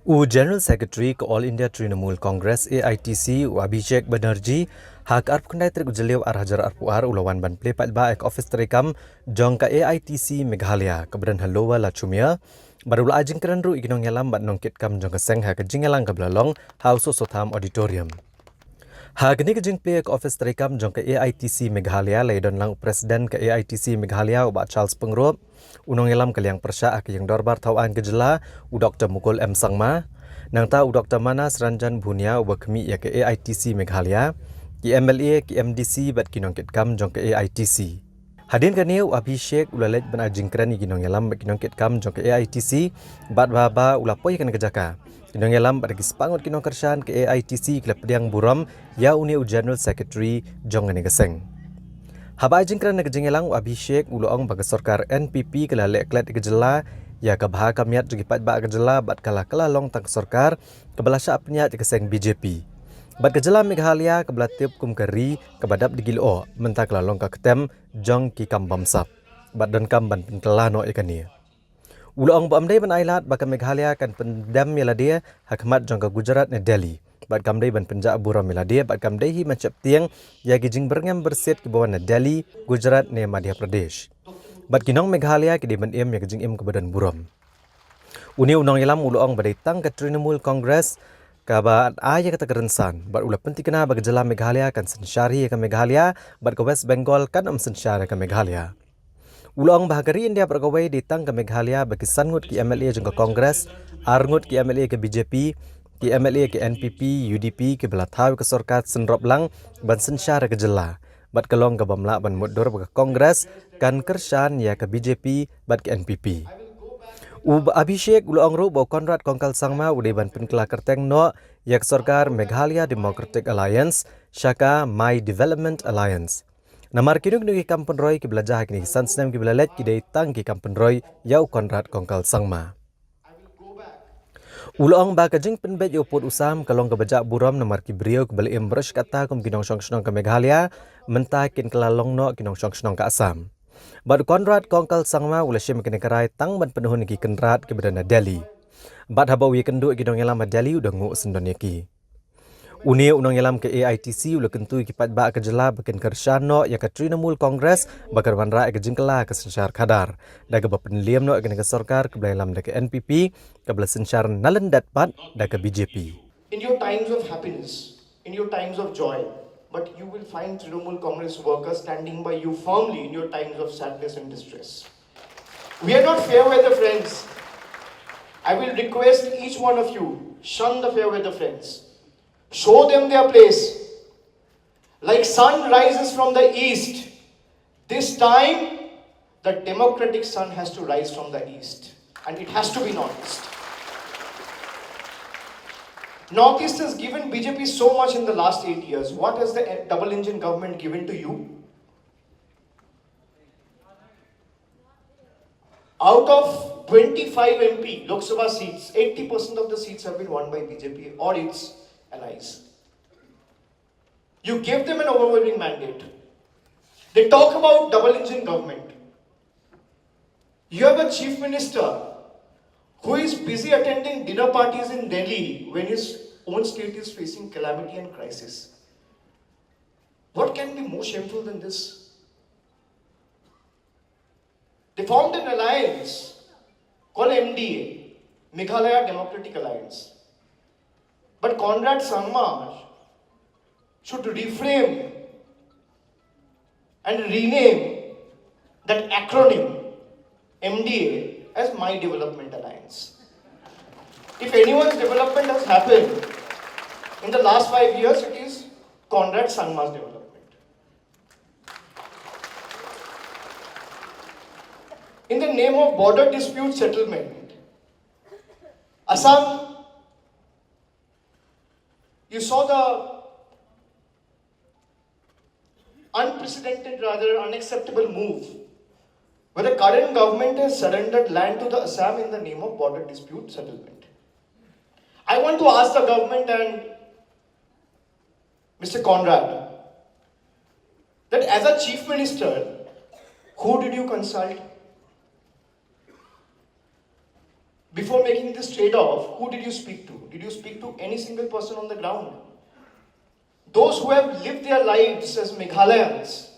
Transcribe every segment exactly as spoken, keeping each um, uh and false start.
U General Secretary ka All India Trinamool Congress, A I T C, u Abhishek Banerjee, ha ka arphew khyndai tarik u Jylliew ar hajar arphew ar, u la wan ban plie paidbah ïa ka ophis treikam jong ka A I T C Meghalaya, kaba don ha Lower Lachumiere, bad u la ai jingkren ruh ïa ki nongïalam bad nongkitkam jong ka seng ha ka jingïalang kaba la long ha u Soso Tham Auditorium. Ha kane ka jingplie ïa ka ophis treikam jong ka A I T C Meghalaya, la ïadon lang u President ka A I T C Meghalaya, u Bah Charles Pyngrope, u nongïalam ka liang pyrshah ha ka ïing dorbar thaw aiñ ka jylla, u Doktor Mukul M Sangma, nangta u Doktor Manas Ranjan Bhunia, uba khmih ïa ka A I T C Meghalaya, ki M L A, ki M D C bad ki nongkitkam jong ka A I T C. Hadien kane, u Abhishek u la leit ban ai jingkren ïa ki nongïalam bad ki nongkitkam jong ka A I T C, bad haba u la poi ha kane ka jaka, ki nongïalam bad ki spah ngut ki nongkyrshan ka A I T C ki la pdiang burom ïa une u General Secretary jong kane ka seng. Haba ai jingkren ha ka jingïalang, u Abhishek u la ong ba ka sorkar N P P ka la leh klet ïa ka jylla, ïa ka bha ka miat jong ki paidbah ka jylla, bad ka la kylla long tang ka sorkar kaba la shah pynïaid ïa ka seng B J P. Bad ka jylla Meghalaya kaba la tip kum ka ri kaba dap da ki lyoh, mynta ka la long ka ktem jong ki kam bamsap bad donkam ban pynkylla noh ïa kane. U la ong ba ym dei ban ailad ba ka Meghalaya kan pyndem ïa lade ha khmat jong ka Gujarat ne Delhi, bad kam dei ban pynjah burom ïa lade, bad kam dei hi ban sheptieng ïa ki jingbyrngem byrsiet kiba wan na Delhi, Gujarat ne Madhya Pradesh. Bad ki nong Meghalaya ki dei ban im ïa ka jingim kaba don burom. Une u nongïalam u la ong ba dei tang ka Trinamool Congress kaba ai ïa kata ka rynsan, bad u la pynthikna ba ka jylla Meghalaya kan synshar hi ïa ka Meghalaya, bad ka West Bengal kan ym synshar ïa ka Meghalaya. U la ong ba ha ka ri India baroh kawei dei tang ka Meghalaya ba ki san ngut ki M L A jong ka Congress, ar ngut ki M L A ka B J P, ki M L A ka N P P, U D P, kiba la thaw ïa ka sorkar synrop lang ban synshar ïa ka jylla. Bad ka long kaba ym lah ban mutdur ba ka Congress kan kyrshan ïa ka B J P bad ka N P P. U Abhishek u la ong ruh ba u Conrad Kongkal Sangma u dei ban pynkylla kyrteng noh ïa ka sorkar Meghalaya Democratic Alliance sha ka My Development Alliance. Namar kino kino ki kam pynroi kiba la jia ha kine ki san snem kiba la leit ki dei tang ki kam pynroi ïa u Conrad Kongkal Sangma. U la ong ba ka jingpynbeit ïa u pud u sam ka long kaba jah burom namar ki briew kiba la im baroh shi katta kum ki nongshong shnong ka Meghalaya, mynta kin kylla long noh ki nongshong shnong ka Assam. Bad u Conrad Kongkal Sangma u la shim ïa kane ka rai tang ban pynhun ïa ki kynrad kiba don na Delhi. Bad haba u ïakynduh ïa ki nongïalam ha Delhi u da nguh syndon ïa ki. Une u nongïalam ka A I T C u la kyntu ïa ki paidbah ka jylla ba kin kyrshan noh ïa ka Trinamool Congress ba kan wanrah ïa ka jingkylla ha ka synshar khadar, da kaba pynliem noh ïa kane ka sorkar kaba la ïalam da ka N P P, kaba la synshar na lyndet pat da ka B J P. In your times of happiness, in your times of joy, but you will find Trinamool Congress workers standing by you firmly in your times of sadness and distress. We are not fair weather friends. I will request each one of you, shun the fair weather friends. Show them their place. Like sun rises from the east, this time the democratic sun has to rise from the east. And it has to be Northeast. Northeast has given B J P so much in the last eight years. What has the double engine government given to you? Out of twenty-five M P Lok Sabha seats, eighty percent of the seats have been won by B J P or its allies. You gave them an overwhelming mandate. They talk about double engine government. You have a chief minister who is busy attending dinner parties in Delhi when his own state is facing calamity and crisis. What can be more shameful than this? They formed an alliance called M D A, Meghalaya Democratic Alliance. But Conrad Sangma should reframe and rename that acronym M D A as My Development Alliance. If anyone's development has happened in the last five years, it is Conrad Sangma's development. In the name of border dispute settlement, Assam, you saw the unprecedented, rather unacceptable move where the current government has surrendered land to the Assam in the name of border dispute settlement. I want to ask the government and Mister Conrad, that as a chief minister, who did you consult? Before making this trade-off, who did you speak to? Did you speak to any single person on the ground? Those who have lived their lives as Meghalayans,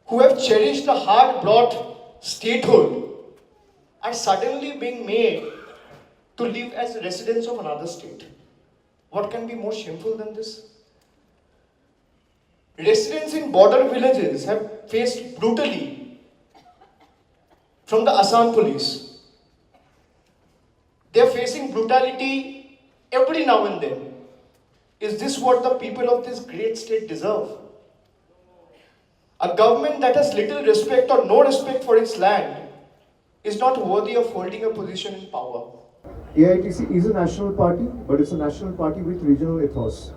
who have cherished the hard-brought statehood, are suddenly being made to live as residents of another state. What can be more shameful than this? Residents in border villages have faced brutally from the Assam police. They're facing brutality every now and then. Is this what the people of this great state deserve? A government that has little respect or no respect for its land is not worthy of holding a position in power. A I T C is a national party, but it's a national party with regional ethos.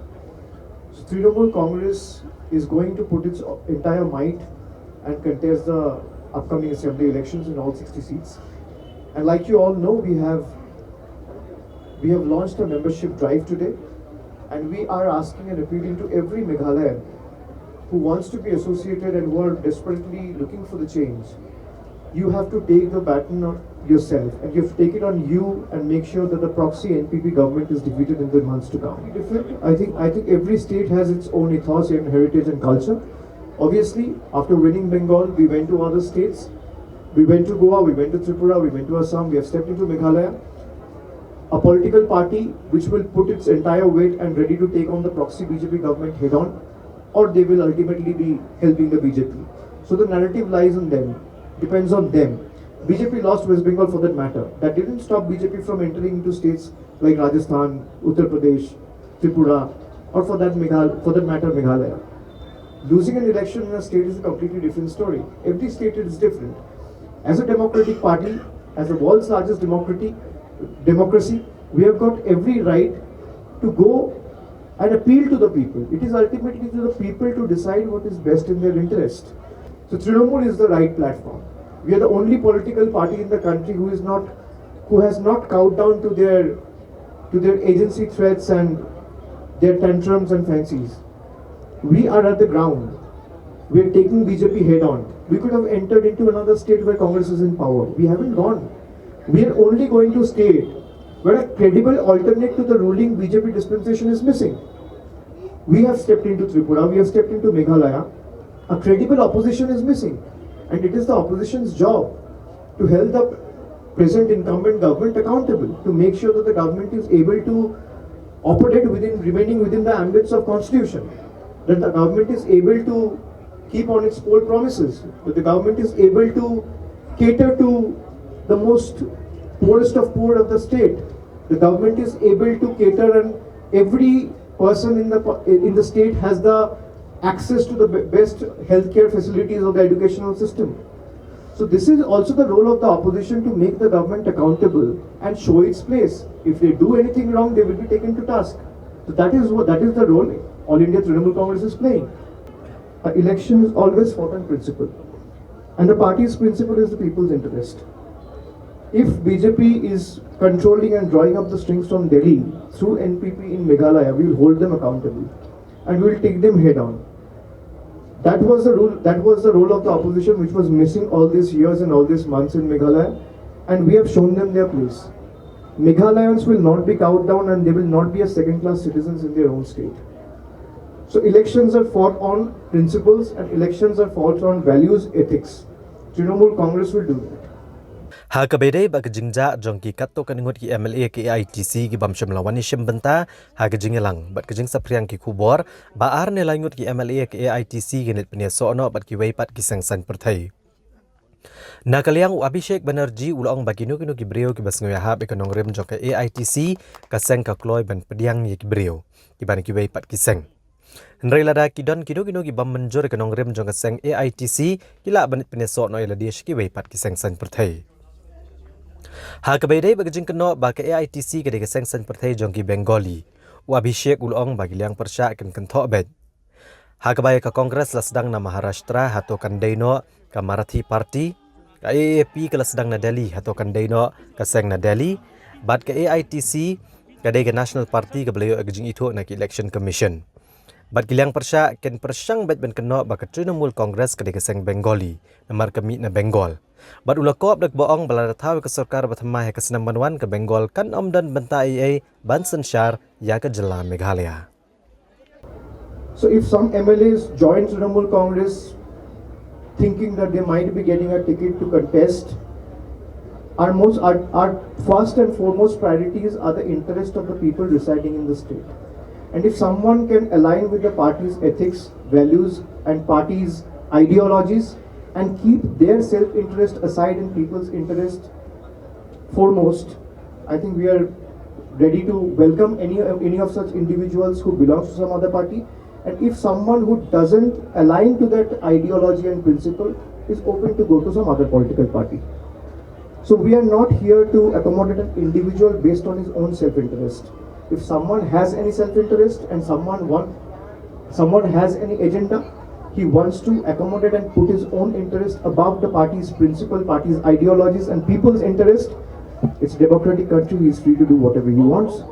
So Trinamool Congress is going to put its entire might and contest the upcoming assembly elections in all sixty seats. And like you all know, we have we have launched a membership drive today, and we are asking and appealing to every Meghalayan who wants to be associated and who are desperately looking for the change. You have to take the baton on yourself, and you have to take it on you and make sure that the proxy N P P government is defeated in the months to come. Different. I think I think every state has its own ethos and heritage and culture. Obviously, after winning Bengal, we went to other states. We went to Goa, we went to Tripura, we went to Assam, we have stepped into Meghalaya. A political party which will put its entire weight and ready to take on the proxy B J P government head on, or they will ultimately be helping the B J P. So the narrative lies on them, depends on them. B J P lost West Bengal for that matter. That didn't stop B J P from entering into states like Rajasthan, Uttar Pradesh, Tripura, or for that Meghal- for that matter Meghalaya. Losing an election in a state is a completely different story. Every state is different. As a democratic party, as the world's largest democratic democracy, we have got every right to go and appeal to the people. It is ultimately to the people to decide what is best in their interest. So Trinamool is the right platform. We are the only political party in the country who is not, who has not cowed down to their to their agency threats and their tantrums and fancies. We are at the ground. We are taking B J P head on. We could have entered into another state where Congress is in power. We haven't gone. We are only going to state where a credible alternate to the ruling B J P dispensation is missing. We have stepped into Tripura, we have stepped into Meghalaya. A credible opposition is missing. And it is the opposition's job to hold the present incumbent government accountable, to make sure that the government is able to operate within, remaining within the ambits of constitution, that the government is able to keep on its poll promises, that the government is able to cater to the most poorest of poor of the state. The government is able to cater, and every person in the in the state has the access to the best healthcare facilities or the educational system. So this is also the role of the opposition, to make the government accountable and show its place. If they do anything wrong, they will be taken to task. So that is what, that is the role All India Trinamool Congress is playing. An election is always fought on principle, and the party's principle is the people's interest. If B J P is controlling and drawing up the strings from Delhi through N P P in Meghalaya, we will hold them accountable and we will take them head on. That was the rule. That was the role of the opposition, which was missing all these years and all these months in Meghalaya, and we have shown them their place. Meghalayans will not be cowed down, and they will not be a second-class citizens in their own state. So elections are fought on principles, and elections are fought on values, ethics. Trinamool Congress will do that. Ha kaba ïadei bad ka jingjah jong ki katto katne ngut ki M L A ka A I T C ki bym shym la wan ïashim bynta ha ka jingïalang bad ka jingsaphriang ki khubor ba ar ne lai ngut ki M L A ka A I T C ki nit pynïasoh noh bad kiwei pat ki seng saiñ pyrthei. Na ka liang u Abhishek Banerjee u la ong ba kino kino ki briew kiba sngew ïahap ïa ka nongrim jong ka A I T C, ka seng ka kloi ban pdiang ïa ki briew kiba na kiwei pat ki seng. Hynrei lada ki don kino kino ki bym mynjur ïa ka nongrim jong ka seng A I T C, ki lah ban pynïasoh noh ïa lade sha kiwei pat ki seng saiñ pyrthei. Ha kaba ïadei bad ka jingkynnoh ba ka A I T C ka dei ka seng saiñ pyrthei jong ki Bengali, u Abhishek u la ong ba ki liang pyrshah kin kynthoh beit. Ha kaba ïa ka Congress la sdang na Maharashtra, hato kan dei noh ka Marathi Party, ka A A P ka la sdang na Delhi, hato kan dei noh ka seng na Delhi, bad ka A I T C ka dei ka National Party kaba la ïoh ïa ka jingithuh na ka Election Commission. Bad ki liang pyrshah kin pyrshang beit ban kynnoh ba ka Trinamool Congress ka dei ka seng Bengali namar ka mih na Bengal. Bad u la kop da kaba ong ba lada thaw ïa ka sorkar ba thymmai ha ka snem ban wan, ka Bengal kan ym don bynta ei ei ban synshar ïa ka jylla Meghalaya. So if some M L As join Trinamool Congress thinking that they might be getting a ticket to contest, our most our, our first and foremost priorities are the interest of the people residing in the state. And if someone can align with the party's ethics, values, and party's ideologies, and keep their self-interest aside and people's interest foremost, I think we are ready to welcome any any of such individuals who belongs to some other party. And if someone who doesn't align to that ideology and principle is open to go to some other political party. So we are not here to accommodate an individual based on his own self-interest. If someone has any self-interest and someone want, someone has any agenda, he wants to accommodate and put his own interest above the party's principle, party's ideologies and people's interest, it's a democratic country, he is free to do whatever he wants.